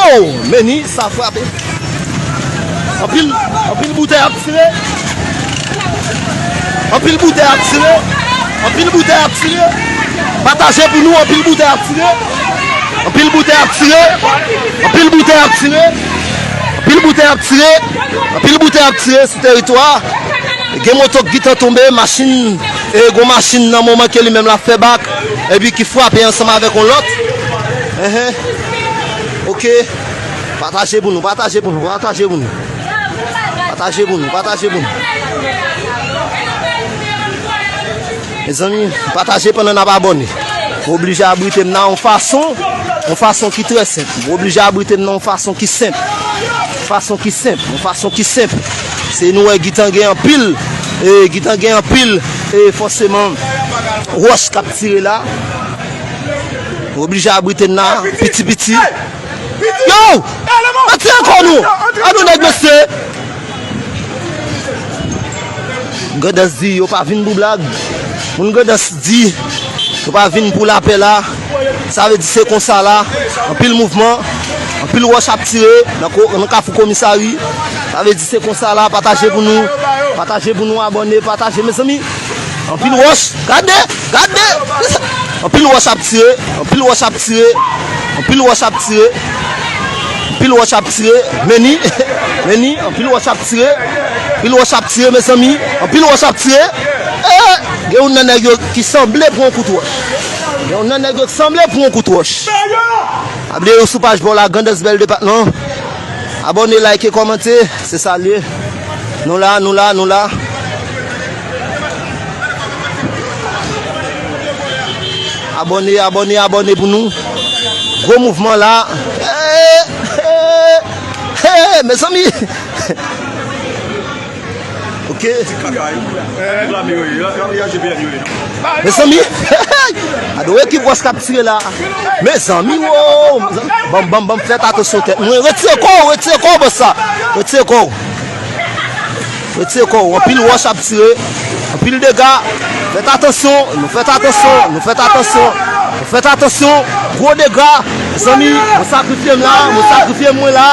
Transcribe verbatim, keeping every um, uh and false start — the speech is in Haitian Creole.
Oh, Meni, sa frape. Anpil, anpil boutèy ap tire. Anpil boutèy ap tire. Anpil boutèy ap tire. Pataje pou nou, anpil boutèy ap tire. Anpil boutèy ap tire. Anpil boutèy ap tire. Anpil boutèy ap tire. Anpil boutèy ap tire sou teritwa. Gen moto k gentan tonbe, machin, e gon machin nan moman ke li menm l ap fè bak, epi ki frape ansanm avèk yon lòt. Enhen. Ok. Pataje pou nou, pataje pou nou, pataje pou nou. Pataje pou nou, pataje pou nou. Mezanmi, pataje pandan n ap abòne. Mwen oblije abrite m nan yon fason, yon fason ki trè senp. Mwen oblije abrite m nan yon fason ki senp. Fason ki senp, yon fason ki senp. Se nou wè gentan gen anpil, e, gentan gen anpil, e, fòseman, wòch k ap tire la. Mwen oblije abrite m nan, piti piti. Yo! Retire kò nou! An nou nèg mesye! Grandans di yo pa vin pou blag. Moun Grandans di yo pa vin pou lapè la. Sa vle di se konsa la. Anpil mouvman, anpil wòch ap tire nan ko-, nan kafou komisari. Sa vle di se konsa la, pataje pou nou. Pataje pou nou, abòne, pataje, mezanmi. Anpil wòch, gade, gade. Anpil wòch ap tire, anpil wòch ap tire, anpil wòch ap tire, anpil wòch ap tire, Meni, Meni, anpil wòch ap tire, anpil wòch ap tire, mezanmi, anpil wòch ap tire. Eh, gen youn nan nèg yo ki sanble pran kout wòch. Gen youn nan nèg yo ki sanble pran kout wòch. Abòne sou paj pa w la, Grandans Bèl Depatman. Abòne, like, kòmante, se sa l ye. Nou la, nou la, nou la. Abòne, abòne, abòne pou nou. Gwo mouvman la. Hey, hey, hey, mezanmi. Ok. Mezanmi. Gade yon ekip wòch k ap tire la. Mezanmi, wo. Mezanmi. Ban m, ban m, ban m, fè atansyon tèt mwen. Retire kò w, retire kò w, bòs la. Retire kò w. Retire kò w. Anpil wòch ap tire. Anpil dega. Fèt atansyon. Nou fèt atansyon. Nou fèt atansyon. Nou fèt atansyon. Gwo dega. Mezanmi, mwen sakrifye m la. Mwen sakrifye mwen la.